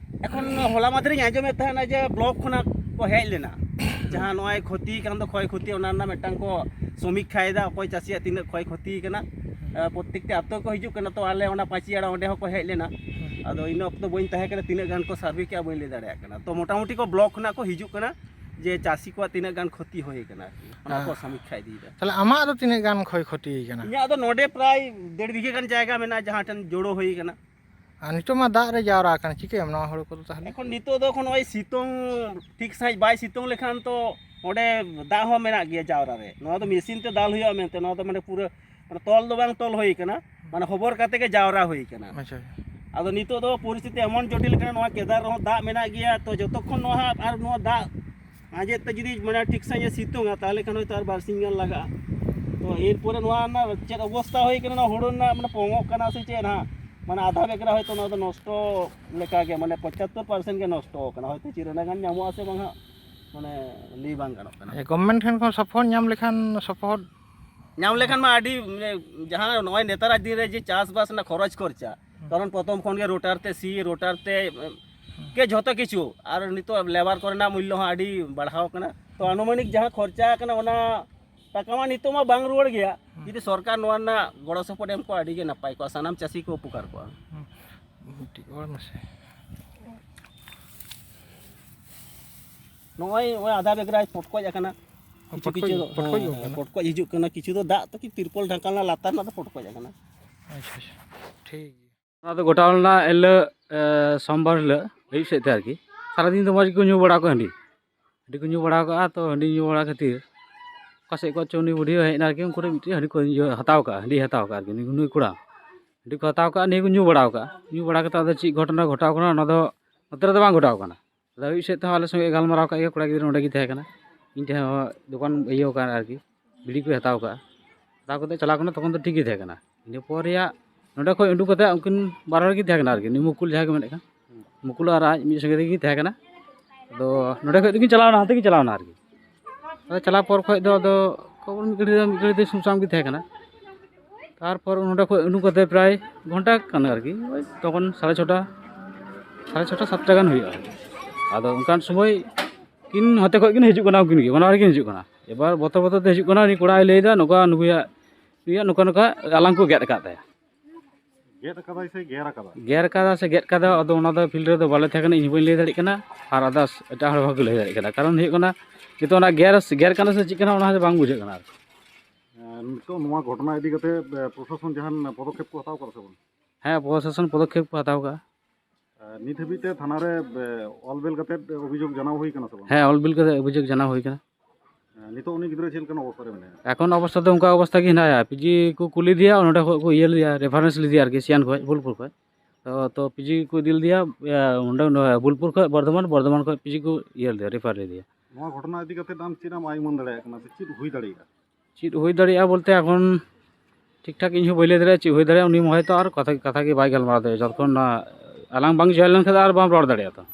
ᱮᱠᱷᱚᱱ ᱦᱚᱞᱟ ᱢᱟᱫᱷᱮᱨᱤᱧ ᱟᱸᱡᱚᱢᱮᱫ ᱛᱟᱦᱮᱱᱟ ᱡᱮ ᱵᱞᱚᱠ ᱠᱷᱚᱱᱟᱜ ᱠᱚ ᱦᱮᱡ ᱞᱮᱱᱟ, ᱡᱟᱦᱟᱸ ᱱᱚᱜᱼᱚᱭ ᱠᱷᱚᱛᱤ ᱠᱟᱱ ᱫᱚ ᱠᱷᱚᱭ ᱠᱷᱚᱛᱤ, ᱚᱱᱟ ᱨᱮᱱᱟᱜ ᱢᱤᱫᱴᱟᱝ ᱠᱚ ᱥᱚᱢᱤᱠᱠᱷᱟᱭᱮᱫᱟ, ᱚᱠᱚᱭ ᱪᱟᱹᱥᱤᱭᱟᱜ ᱛᱤᱱᱟᱹᱜ ᱠᱷᱚᱭ ᱠᱷᱚᱛᱤ ᱠᱟᱱᱟ᱾ ᱮ, ᱯᱨᱚᱛᱛᱮᱠᱴᱤ ᱟᱛᱳ ᱠᱚ ᱦᱤᱡᱩᱜ ᱠᱟᱱᱟ, ᱛᱚ ᱟᱞᱮ ᱚᱱᱟ ᱯᱟᱹᱪᱤᱭᱟᱲᱟ ᱚᱸᱰᱮ ᱦᱚᱸᱠᱚ ᱦᱮᱡ ᱞᱮᱱᱟ᱾ ᱟᱫᱚ ᱤᱱᱟᱹ ᱚᱠᱛᱚ ᱵᱟᱹᱧ ᱛᱟᱦᱮᱸ ᱠᱟᱱᱟ, ᱛᱤᱱᱟᱹᱜ ᱜᱟᱱ ᱠᱚ ᱥᱟᱨᱵᱷᱮ ᱠᱮᱜᱼᱟ ᱵᱟᱹᱧ ᱞᱟᱹᱭ ᱫᱟᱲᱮᱭᱟᱜ ᱠᱟᱱᱟ᱾ ᱛᱚ ᱢᱚᱴᱟᱢᱩᱴᱤ ᱠᱚ ᱵᱞᱚᱠ ᱠᱷᱚᱱᱟᱜ ᱠᱚ ᱦᱤᱡᱩᱜ ᱠᱟᱱᱟ, ᱡᱮ ᱪᱟᱹᱥᱤ ᱠᱚᱣᱟᱜ ᱛᱤᱱᱟᱹᱜ ᱜᱟᱱ ᱠᱷᱚᱛᱤ ᱦᱩᱭ ᱠᱟᱱᱟ, ᱚᱱᱟ ᱠᱚ ᱦᱮᱸ᱾ ᱥᱚᱢᱤᱠᱠᱷᱟ ᱤᱫᱤᱭᱮᱫᱟ᱾ ᱛᱟᱦᱞᱮ ᱟᱢᱟᱜ ᱫᱚ ᱛᱤᱱᱟᱹᱜ ᱜᱟᱱ ᱠᱷᱚᱭ ᱠᱷᱚᱛᱤ ᱠᱟᱱᱟ? ᱤᱧᱟᱹᱜ ᱫᱚ ᱱᱚᱰᱮ ᱯᱨᱟᱭ ᱰᱮᱲ ᱵᱤᱜᱷᱟᱹ ᱜᱟᱱ ᱡᱟᱭᱜᱟ ᱢᱮᱱᱟᱜᱼᱟ, ᱡᱟᱦᱟᱸ ᱴᱷᱮᱱ ᱡᱳᱲᱳ ᱦᱩᱭ ᱠᱟᱱᱟ᱾ ᱟᱨ ᱱᱤᱛᱚᱜ ᱢᱟ ᱫᱟᱜ ᱨᱮ ᱡᱟᱣᱨᱟ ᱟᱠᱟᱱᱟ, ᱪᱤᱠᱟᱹᱭᱟᱢ ᱱᱚᱣᱟ ᱦᱩᱲᱩ ᱠᱚᱫᱚ ᱛᱟᱦᱞᱮ? ᱮᱠᱷᱚᱱ ᱱᱤᱛᱚᱜ ᱫᱚ ᱮᱠᱷᱚᱱ ᱱᱚᱜᱼᱚᱭ ᱥᱤᱛᱩᱝ ᱴᱷᱤᱠ ᱥᱟᱺᱦᱤᱡ ᱵᱟᱭ ᱥᱤᱛᱩᱝ ᱞᱮᱠᱷᱟᱱ ᱛᱚ ᱚᱸᱰᱮ ᱫᱟᱜ ᱦᱚᱸ ᱢᱮᱱᱟᱜ ᱜᱮᱭᱟ ᱡᱟᱣᱨᱟ ᱨᱮ᱾ ᱱᱚᱣᱟ ᱫᱚ ᱢᱮᱥᱤᱱ ᱛᱮ ᱫᱟᱞ ᱦᱩᱭᱩᱜᱼᱟ ᱢᱮᱱᱛᱮ, ᱱᱚᱣᱟ ᱫᱚ ᱢᱟᱱᱮ ᱯᱩᱨᱟᱹ ᱢᱟᱱᱮ ᱛᱚᱞ ᱫᱚ ᱵᱟᱝ ᱛᱚᱞ ᱦᱩᱭ ᱠᱟᱱᱟ, ᱢᱟᱱᱮ ᱦᱚᱵᱚᱨ ᱠᱟᱛᱮ ᱜᱮ ᱡᱟᱣᱨᱟ ᱦᱩᱭ ᱠᱟᱱᱟ᱾ ᱟᱪᱪᱷᱟ᱾ ᱟᱫᱚ ᱱᱤᱛᱚᱜ ᱫᱚ ᱯᱚᱨᱤᱥᱛᱷᱤᱛᱤ ᱮᱢᱚᱱ ᱡᱚᱴᱤᱞ ᱠᱟᱱᱟ, ᱱᱚᱣᱟ ᱠᱮᱫᱟᱨ ᱨᱮᱦᱚᱸ ᱫᱟᱜ ᱢᱮᱱᱟᱜ ᱜᱮᱭᱟ, ᱛᱚ ᱡᱚᱛᱚᱠᱷᱚᱱ ᱱᱚᱣᱟ ᱦᱟᱸᱜ ᱟᱨ ᱱᱚᱣᱟ ᱫᱟᱜ ᱟᱸᱡᱮᱫ ᱛᱮ ᱡᱩᱫᱤ ᱢᱟᱱᱮ ᱴᱷᱤᱠ ᱥᱟᱺᱦᱤᱡ ᱮ ᱥᱤᱛᱩᱝᱟ, ᱛᱟᱦᱚᱞᱮ ᱠᱷᱟᱱ ᱦᱚᱭᱛᱳ ᱟᱨ ᱵᱟᱨᱥᱤᱧ ᱜᱟᱱ ᱞᱟᱜᱟᱜᱼᱟ᱾ ᱛᱚ ᱮᱨᱯᱚᱨᱮ ᱱᱚᱣᱟ ᱨᱮᱱᱟᱜ ᱪᱮᱫ ᱚᱵᱚᱥᱛᱟ ᱦᱩᱭ ᱠᱟᱱᱟ, ᱱᱚᱣᱟ ᱦᱩᱲᱩ ᱨᱮᱱᱟᱜ ᱢᱟᱱᱮ ᱯᱚᱝᱚᱜ ᱠᱟᱱᱟ ᱥᱮ ᱪᱮᱫ ᱦᱟᱸᱜ, ᱢᱟᱱᱮ ᱟᱫᱷᱟ ᱵᱮᱜᱽ ᱨᱮ ᱦᱚᱭᱛᱳ ᱱᱚᱣᱟ ᱫᱚ ᱱᱚᱥᱴᱚ ᱞᱮᱠᱟᱜᱮ, ᱢᱟᱱᱮ ᱯᱚᱸᱪᱟᱛᱛᱳᱨ ᱯᱟᱨᱥᱮᱱᱴ ᱜᱮ ᱱᱚᱥᱴᱚ ᱠᱟᱱᱟ᱾ ᱦᱚᱭᱛᱳ ᱪᱤᱨᱟᱹᱱᱟ ᱜᱟᱱ ᱧᱟᱢᱚᱜᱼᱟ ᱥᱮ ᱵᱟᱝ ᱦᱟᱸᱜ, ᱢᱟᱱᱮ ᱞᱟᱹᱭ ᱵᱟᱝ ᱜᱟᱱᱚᱜ ᱠᱟᱱᱟ᱾ ᱮ, ᱜᱚᱵᱷᱢᱮᱱᱴ ᱴᱷᱮᱱ ᱠᱷᱚᱱ ᱥᱟᱯᱳᱨᱴ ᱧᱟᱢ ᱞᱮᱠᱷᱟᱱ, ᱥᱟᱯᱳᱨᱴ ᱧᱟᱢ ᱞᱮᱠᱷᱟᱱ ᱢᱟ ᱟᱹᱰᱤ, ᱢᱟᱱᱮ, ᱡᱟᱦᱟᱸ ᱱᱚᱜᱼᱚᱭ ᱱᱮᱛᱟᱨᱟᱜ ᱫᱤᱱ ᱨᱮ ᱡᱮ ᱪᱟᱥᱵᱟᱥ ᱨᱮᱱᱟᱜ ᱠᱷᱚᱨᱚᱪ ᱠᱷᱚᱨᱪᱟ, ᱠᱟᱨᱚᱱ ᱯᱨᱚᱛᱷᱚᱢ ᱠᱷᱚᱱ ᱜᱮ ᱨᱳᱴᱟᱨ ᱛᱮ ᱥᱤ, ᱨᱳᱴᱟᱨ ᱛᱮ ᱜᱮ ᱡᱷᱚᱛᱚ ᱠᱤᱪᱷᱩ, ᱟᱨ ᱱᱤᱛᱚᱜ ᱞᱮᱵᱟᱨ ᱠᱚᱨᱮᱱᱟᱜ ᱢᱩᱞᱞᱚ ᱦᱚᱸ ᱟᱹᱰᱤ ᱵᱟᱲᱦᱟᱣ ᱠᱟᱱᱟ᱾ ᱛᱚ ᱟᱱᱩᱢᱟᱱᱤᱠ ᱡᱟᱦᱟᱸ ᱠᱷᱚᱨᱪᱟ ᱠᱟᱱᱟ, ᱚᱱᱟ ᱴᱟᱠᱟ ᱢᱟ ᱱᱤᱛᱚᱜ ᱢᱟ ᱵᱟᱝ ᱨᱩᱣᱟᱹᱲ ᱜᱮᱭᱟ᱾ ᱡᱩᱫᱤ ᱥᱚᱨᱠᱟᱨ ᱱᱚᱣᱟ ᱨᱮᱱᱟᱜ ᱜᱚᱲᱚ ᱥᱚᱯᱚᱦᱚᱫ ᱮᱢ ᱠᱚᱜᱼᱟ, ᱟᱹᱰᱤ ᱜᱮ ᱱᱟᱯᱟᱭ ᱠᱚᱜᱼᱟ, ᱥᱟᱱᱟᱢ ᱪᱟᱹᱥᱤ ᱠᱚ ᱩᱯᱚᱠᱟᱨ ᱠᱚᱜᱼᱟ᱾ ᱢᱤᱫᱴᱤᱡ ᱚᱞ ᱢᱮᱥᱮ᱾ ᱱᱚᱜᱼᱚᱭ, ᱱᱚᱜᱼᱚᱭ ᱟᱫᱷᱟ ᱵᱮᱜᱽ ᱨᱮ ᱯᱚᱴᱠᱚᱡ ᱟᱠᱟᱱᱟ᱾ ᱠᱤᱪᱷᱩ ᱯᱚᱴᱠᱚᱡ, ᱠᱤᱪᱷᱩ ᱫᱚ, ᱯᱚᱴᱠᱚᱡ ᱦᱮᱸ, ᱠᱚ ᱦᱮᱸ, ᱠᱟᱱᱟ᱾ ᱯᱚᱴᱠᱚᱡ ᱦᱤᱡᱩᱜ ᱠᱟᱱᱟ᱾ ᱠᱤᱪᱷᱩ ᱫᱚ ᱫᱟᱜ ᱛᱮᱠᱤ ᱛᱤᱨᱯᱚᱞ ᱰᱷᱟᱠᱟ ᱨᱮᱱᱟᱜ ᱞᱟᱛᱟᱨ ᱨᱮᱱᱟᱜ ᱫᱚ ᱯᱚᱴᱠᱚᱡ ᱟᱠᱟᱱᱟ᱾ ᱟᱪᱪᱷᱟ, ᱟᱪᱪᱷᱟ, ᱴᱷᱤᱠ ᱜᱮᱭᱟ᱾ ᱚᱱᱟ ᱫᱚ ᱜᱚᱴᱟᱣ ᱞᱮᱱᱟ ᱮᱱ ᱦᱤᱞᱳᱜ, ᱮ, ᱥᱳᱢᱵᱟᱨ ᱦᱤᱞᱳᱜ ᱟᱹᱭᱩᱵ ᱥᱮᱫ ᱛᱮ ᱟᱨᱠᱤ᱾ ᱥᱟᱨᱟᱫᱤᱱ ᱫᱚ ᱢᱚᱡᱽ ᱜᱮᱠᱚ ᱧᱩ ᱵᱟᱲᱟ ᱠᱚ ᱦᱟᱺᱰᱤ᱾ ᱦᱟᱺᱰᱤ ᱠᱚ ᱧᱩ ᱵᱟᱲᱟ ᱠᱟᱜᱼᱟ, ᱛᱚ ᱦᱟᱺᱰᱤ ᱧᱩ ᱵᱟᱲᱟ ᱠᱷᱟᱹᱛᱤᱨ ᱚᱠᱟ ᱥᱮᱫ ᱠᱷᱚᱱ ᱪᱚ ᱩᱱᱤ ᱵᱩᱰᱷᱤ ᱦᱚᱸ ᱦᱮᱡ ᱮᱱᱟ ᱟᱨᱠᱤ, ᱩᱱᱠᱩ ᱴᱷᱮᱱ ᱢᱤᱫᱴᱤᱡ ᱦᱟᱺᱰᱤ ᱠᱚ ᱤᱭᱟᱹ ᱦᱟᱛᱟᱣ ᱠᱟᱜᱼᱟ, ᱦᱟᱺᱰᱤ ᱦᱟᱛᱟᱣ ᱠᱟᱜᱼᱟ ᱟᱨᱠᱤ, ᱱᱩᱭ, ᱱᱩᱭ ᱠᱚᱲᱟ᱾ ᱦᱟᱺᱰᱤ ᱠᱚ ᱦᱟᱛᱟᱣ ᱠᱟᱜᱼᱟ, ᱱᱤᱭᱟᱹ ᱠᱚ ᱧᱩ ᱵᱟᱲᱟᱣ ᱠᱟᱜᱼᱟ᱾ ᱧᱩ ᱵᱟᱲᱟ ᱠᱟᱛᱮ ᱟᱫᱚ ᱪᱮᱫ ᱜᱷᱚᱴᱚᱱᱟ ᱜᱷᱚᱴᱟᱣ ᱠᱟᱱᱟ, ᱚᱱᱟ ᱫᱚ ᱱᱚᱛᱮ ᱨᱮᱫᱚ ᱵᱟᱝ ᱜᱷᱚᱴᱟᱣ ᱠᱟᱱᱟ᱾ ᱟᱫᱚ ᱟᱹᱭᱩᱵ ᱥᱮᱫ ᱛᱮᱦᱚᱸ ᱟᱞᱮ ᱥᱚᱸᱜᱮ ᱜᱟᱞᱢᱟᱨᱟᱣ ᱠᱟᱜ ᱜᱮᱭᱟ, ᱠᱚᱲᱟ ᱜᱤᱫᱽᱨᱟᱹ ᱱᱚᱸᱰᱮ ᱜᱮ ᱛᱟᱦᱮᱸ ᱠᱟᱱᱟ, ᱤᱧ ᱴᱷᱮᱱ ᱦᱚᱸ ᱫᱚᱠᱟᱱ ᱤᱭᱟᱹ ᱠᱟᱱᱟ ᱟᱨᱠᱤ, ᱵᱤᱲᱤ ᱠᱚᱭ ᱦᱟᱛᱟᱣ ᱠᱟᱜᱼᱟ᱾ ᱦᱟᱛᱟᱣ ᱠᱟᱛᱮ ᱪᱟᱞᱟᱣ ᱠᱟᱱᱟ, ᱛᱚᱠᱷᱚᱱ ᱫᱚ ᱴᱷᱤᱠ ᱜᱮ ᱛᱟᱦᱮᱸ ᱠᱟᱱᱟ᱾ ᱤᱱᱟᱹ ᱯᱚᱨ ᱨᱮᱭᱟᱜ ᱱᱚᱸᱰᱮ ᱠᱷᱚᱱ ᱩᱰᱩᱠ ᱠᱟᱛᱮ ᱩᱱᱠᱤᱱ ᱵᱟᱨ ᱦᱚᱲ ᱜᱮ ᱛᱟᱦᱮᱸ ᱠᱟᱱᱟ ᱟᱨᱠᱤ, ᱩᱱᱤ ᱢᱩᱠᱩᱞ ᱡᱟᱦᱟᱸᱭ ᱠᱚ ᱢᱮᱱᱮᱫ ᱠᱟᱱ, ᱢᱩᱠᱩᱞ ᱟᱨ ᱟᱡ ᱢᱤᱫ ᱥᱚᱸᱜᱮ ᱛᱮᱜᱮ ᱛᱟᱦᱮᱸ ᱠᱟᱱᱟ᱾ ᱟᱫᱚ ᱱᱚᱸᱰᱮ ᱠᱷᱚᱱ ᱫᱚᱠᱤᱱ ᱪᱟᱞᱟᱣᱱᱟ, ᱦᱟᱱᱛᱮ ᱠᱤᱱ ᱪᱟᱞᱟᱣᱱᱟ ᱟᱨᱠᱤ᱾ ᱟᱫᱚ ᱪᱟᱞᱟᱣ ᱯᱚᱨ ᱠᱷᱚᱱ ᱫᱚ ᱟᱫᱚ ᱠᱷᱚᱵᱚᱨ ᱢᱤᱫ ᱜᱷᱟᱹᱲᱤ ᱫᱚ, ᱢᱤᱫ ᱜᱷᱟᱹᱲᱤ ᱫᱚ ᱥᱩᱢᱥᱟᱢ ᱜᱮ ᱛᱟᱦᱮᱸ ᱠᱟᱱᱟ᱾ ᱛᱟᱨᱯᱚᱨ ᱱᱚᱸᱰᱮ ᱠᱷᱚᱱ ᱩᱰᱩᱠ ᱠᱟᱛᱮ ᱯᱨᱟᱭ ᱜᱷᱚᱱᱴᱟ ᱠᱟᱱᱟ ᱟᱨᱠᱤ, ᱳᱭ ᱛᱚᱠᱷᱚᱱ ᱥᱟᱲᱮ ᱪᱷᱚᱴᱟ, ᱥᱟᱲᱮ ᱪᱷᱚᱴᱟ, ᱥᱟᱛᱴᱟ ᱜᱟᱱ ᱦᱩᱭᱩᱜᱼᱟ᱾ ᱟᱫᱚ ᱚᱱᱠᱟᱱ ᱥᱚᱢᱚᱭ ᱠᱤᱱ ᱦᱟᱱᱛᱮ ᱠᱷᱚᱱ ᱠᱤᱱ ᱦᱤᱡᱩᱜ ᱠᱟᱱᱟ, ᱩᱱᱠᱤᱱ ᱜᱮ ᱵᱟᱱᱟ ᱦᱚᱲ ᱠᱤᱱ ᱦᱤᱡᱩᱜ ᱠᱟᱱᱟ᱾ ᱮᱵᱟᱨ ᱵᱚᱛᱚᱨ ᱵᱚᱛᱚᱨ ᱛᱮ ᱦᱤᱡᱩᱜ ᱠᱟᱱᱟ, ᱩᱱᱤ ᱠᱚᱲᱟᱭ ᱞᱟᱹᱭᱫᱟ, "ᱱᱚᱝᱠᱟ ᱱᱩᱠᱩᱭᱟᱜ, ᱱᱩᱭᱟᱜ ᱱᱚᱝᱠᱟ ᱱᱚᱝᱠᱟ ᱟᱞᱟᱝ ᱠᱚ ᱜᱮᱫ ᱟᱠᱟᱫ ᱛᱟᱭᱟ᱾" ᱜᱮᱫ ᱟᱠᱟᱫᱟᱭ ᱥᱮ ᱜᱮᱨ ᱟᱠᱟᱫᱟ? ᱜᱮᱨ ᱟᱠᱟᱫᱟ ᱥᱮ ᱜᱮᱫ ᱟᱠᱟᱫᱟ, ᱟᱫᱚ ᱚᱱᱟ ᱫᱚ ᱯᱷᱤᱞᱰ ᱨᱮᱫᱚ ᱵᱟᱞᱮ ᱛᱟᱦᱮᱸ ᱠᱟᱱᱟ, ᱤᱧ ᱦᱚᱸ ᱵᱟᱹᱧ ᱞᱟᱹᱭ ᱫᱟᱲᱮᱭᱟᱜ ᱠᱟᱱᱟ, ᱟᱨ ᱟᱫᱟᱨᱥ ᱮᱴᱟᱜ ᱦᱚᱲ ᱦᱚᱸ ᱵᱟᱠᱚ ᱞᱟᱹᱭ ᱫᱟᱲᱮᱭᱟᱜ ᱠᱟᱱᱟ᱾ ᱠᱟᱨᱚᱱ ᱦᱩᱭᱩᱜ ᱠᱟᱱᱟ, ᱱᱤᱛᱚᱜ ᱚᱱᱟ ᱜᱮᱨ, ᱜᱮᱨ ᱠᱟᱱᱟ ᱥᱮ ᱪᱮᱫ ᱠᱟᱱᱟ, ᱚᱱᱟ ᱦᱚᱸ ᱵᱟᱝ ᱵᱩᱡᱷᱟᱹᱜ ᱠᱟᱱᱟ ᱟᱨᱠᱤ᱾ ᱱᱤᱛᱚᱜ ᱱᱚᱣᱟ ᱜᱷᱚᱴᱚᱱᱟ ᱤᱫᱤ ᱠᱟᱛᱮ ᱯᱨᱚᱥᱟᱥᱚᱱ ᱡᱟᱦᱟᱱ ᱯᱚᱫᱚᱠᱷᱮᱯ ᱠᱚ ᱦᱟᱛᱟᱣ ᱠᱟᱫᱟ ᱥᱮ ᱵᱟᱝ? ᱦᱮᱸ, ᱯᱨᱚᱥᱟᱥᱚᱱ ᱯᱚᱫᱚᱠᱷᱮᱯ ᱠᱚ ᱦᱟᱛᱟᱣ ᱠᱟᱜᱼᱟ᱾ ᱱᱤᱛ ᱦᱟᱹᱵᱤᱡ ᱛᱮ ᱛᱷᱟᱱᱟ ᱨᱮ ᱚᱞ ᱵᱤᱞ ᱠᱟᱛᱮ ᱚᱵᱷᱤᱡᱳᱜᱽ ᱡᱟᱱᱟᱣ ᱦᱩᱭ ᱠᱟᱱᱟ ᱥᱮ ᱵᱟᱝ? ᱦᱮᱸ, ᱚᱞ ᱵᱤᱞ ᱠᱟᱛᱮ ᱚᱵᱷᱤᱡᱳᱜᱽ ᱡᱟᱱᱟᱣ ᱦᱩᱭ ᱠᱟᱱᱟ᱾ ᱱᱤᱛᱚᱜ ᱩᱱᱤ ᱜᱤᱫᱽᱨᱟᱹ ᱪᱮᱫ ᱞᱮᱠᱟᱱ ᱚᱵᱚᱥᱛᱟ ᱨᱮ ᱢᱮᱱᱟᱭᱟ? ᱮᱠᱷᱚᱱ ᱚᱵᱚᱥᱛᱟ ᱫᱚ ᱚᱱᱠᱟ ᱚᱵᱚᱥᱛᱟ ᱜᱮ ᱦᱮᱱᱟᱭᱟ᱾ ᱯᱤᱡᱤ ᱠᱚ ᱠᱩᱞᱤ ᱫᱤᱭᱟ, ᱚᱸᱰᱮ ᱠᱷᱚᱱ ᱠᱚ ᱤᱭᱟᱹ ᱞᱮᱫᱮᱭᱟ, ᱨᱮᱯᱷᱟᱨᱮᱱᱥ ᱞᱮᱫᱮᱭᱟ ᱟᱨᱠᱤ, ᱥᱤᱭᱟᱱ ᱠᱷᱚᱱ, ᱵᱳᱞᱯᱩᱨ ᱠᱷᱚᱱ᱾ ᱛᱚ, ᱛᱚ ᱯᱤᱡᱤ ᱠᱚ ᱤᱫᱤ ᱞᱮᱫᱮᱭᱟ, ᱤᱭᱟᱹ, ᱚᱸᱰᱮ, ᱚᱸᱰᱮ ᱵᱳᱞᱯᱩᱨ ᱠᱷᱚᱱ ᱵᱚᱨᱫᱷᱚᱢᱟᱱ, ᱵᱚᱨᱫᱷᱚᱢᱟᱱ ᱠᱷᱚᱱ ᱯᱤᱡᱤ ᱠᱚ ᱤᱭᱟᱹ ᱞᱮᱫᱮᱭᱟ, ᱨᱮᱯᱷᱟᱨ ᱞᱮᱫᱮᱭᱟ᱾ ᱱᱚᱣᱟ ᱜᱷᱚᱴᱚᱱᱟ ᱤᱫᱤ ᱠᱟᱛᱮ ᱟᱢ ᱪᱮᱫ ᱮᱢ ᱟᱭ ᱩᱢᱟᱹᱱ ᱫᱟᱲᱮᱭᱟᱜ ᱠᱟᱱᱟ ᱥᱮ ᱪᱮᱫ ᱦᱩᱭ ᱫᱟᱲᱮᱭᱟᱜᱼᱟ? ᱪᱮᱫ ᱦᱩᱭ ᱫᱟᱲᱮᱭᱟᱜᱼᱟ ᱵᱚᱞᱛᱮ, ᱮᱠᱷᱚᱱ ᱴᱷᱤᱠ ᱴᱷᱟᱠ ᱤᱧ ᱦᱚᱸ ᱵᱟᱹᱧ ᱞᱟᱹᱭ ᱫᱟᱲᱮᱭᱟᱜᱼᱟ ᱪᱮᱫ ᱦᱩᱭ ᱫᱟᱲᱮᱭᱟᱜᱼᱟ᱾ ᱩᱱᱤ ᱢᱟ ᱦᱚᱭᱛᱳ ᱟᱨ ᱠᱟᱛᱷᱟ, ᱠᱟᱛᱷᱟ ᱜᱮ ᱵᱟᱭ ᱜᱟᱞᱢᱟᱨᱟᱣ ᱫᱟᱲᱮᱭᱟᱜᱼᱟ, ᱡᱚᱛᱚᱠᱷᱚᱱ ᱟᱞᱟᱝ ᱵᱟᱝ ᱡᱚᱭᱮᱱ ᱞᱮᱱᱠᱷᱟᱱ ᱫᱚ ᱟᱨ ᱵᱟᱢ ᱨᱚᱲ ᱫᱟᱲᱮᱭᱟᱜᱼᱟ ᱛᱚ᱾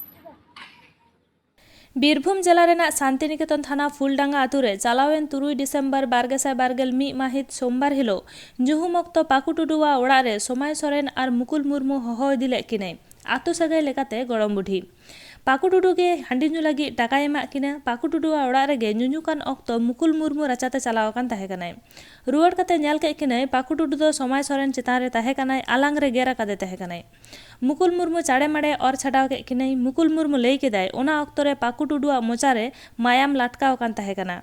ᱵᱤᱨᱵᱷᱩᱢ ᱡᱮᱞᱟ ᱨᱮᱱᱟᱜ ᱥᱟᱱᱛᱤᱱᱤᱠᱮᱛᱚᱱ ᱛᱷᱟᱱᱟ ᱯᱷᱩᱞᱰᱟᱸᱜᱟ ᱟᱹᱛᱩ ᱨᱮ ᱪᱟᱞᱟᱣᱮᱱ ᱛᱩᱨᱩᱭ ᱰᱤᱥᱮᱢᱵᱚᱨ ᱵᱟᱨ ᱜᱮᱥᱟᱭ ᱵᱟᱨ ᱜᱮᱞ ᱢᱤᱫ ᱢᱟᱹᱦᱤᱛ ᱥᱳᱢᱵᱟᱨ ᱦᱤᱞᱳᱜ ᱧᱩᱦᱩᱢ ᱚᱠᱛᱚ ᱯᱟᱠᱩ ᱴᱩᱰᱩᱣᱟᱜ ᱚᱲᱟᱜ ᱨᱮ ᱥᱚᱢᱟᱭ ᱥᱚᱨᱮᱱ ᱟᱨ ᱢᱩᱠᱩᱞ ᱢᱩᱨᱢᱩ ᱦᱚᱦᱚ ᱤᱫᱤ ᱞᱮᱫ ᱠᱤᱱᱟᱹᱭ ᱟᱹᱛᱩ ᱥᱟᱹᱜᱟᱹᱭ ᱞᱮᱠᱟᱛᱮ ᱜᱚᱲᱚᱢ ᱵᱩᱰᱷᱤ᱾ ᱯᱟᱠᱩ ᱴᱩᱰᱩ ᱜᱮ ᱦᱟᱺᱰᱤ ᱧᱩ ᱞᱟᱹᱜᱤᱫ ᱴᱟᱠᱟᱭ ᱮᱢᱟᱜ ᱠᱤᱱᱟ᱾ ᱯᱟᱠᱩ ᱴᱩᱰᱩᱣᱟᱜ ᱚᱲᱟᱜ ᱨᱮᱜᱮ ᱧᱩᱧᱩ ᱠᱟᱱ ᱚᱠᱛᱚ ᱢᱩᱠᱩᱞ ᱢᱩᱨᱢᱩ ᱨᱟᱪᱟᱛᱮ ᱪᱟᱞᱟᱣ ᱟᱠᱟᱱ ᱛᱟᱦᱮᱸ ᱠᱟᱱᱟᱭ᱾ ᱨᱩᱣᱟᱹᱲ ᱠᱟᱛᱮ ᱧᱮᱞ ᱠᱮᱫ ᱠᱤᱱᱟᱹᱭ ᱯᱟᱠᱩ ᱴᱩᱰᱩ ᱫᱚ ᱥᱚᱢᱟᱭ ᱥᱚᱨᱮᱱ ᱪᱮᱛᱟᱱ ᱨᱮ ᱛᱟᱦᱮᱸ ᱠᱟᱱᱟᱭ, ᱟᱞᱟᱝ ᱨᱮ ᱜᱮᱨ ᱟᱠᱟᱫᱮ ᱛᱟᱦᱮᱸ ᱠᱟᱱᱟᱭ᱾ ᱢᱩᱠᱩᱞ ᱢᱩᱨᱢᱩ ᱪᱟᱲᱮ ᱢᱟᱲᱮ ᱚᱨ ᱪᱷᱟᱰᱟᱣ ᱠᱮᱫ ᱠᱤᱱᱟᱹᱭ᱾ ᱢᱩᱠᱩᱞ ᱢᱩᱨᱢᱩ ᱞᱟᱹᱭ ᱠᱮᱫᱟᱭ, ᱚᱱᱟ ᱚᱠᱛᱚ ᱨᱮ ᱯᱟᱠᱩ ᱴᱩᱰᱩᱣᱟᱜ ᱢᱚᱪᱟ ᱨᱮ ᱢᱟᱭᱟᱢ ᱞᱟᱴᱠᱟᱣ ᱟᱠᱟᱱ ᱛᱟᱦᱮᱸ ᱠᱟᱱᱟ᱾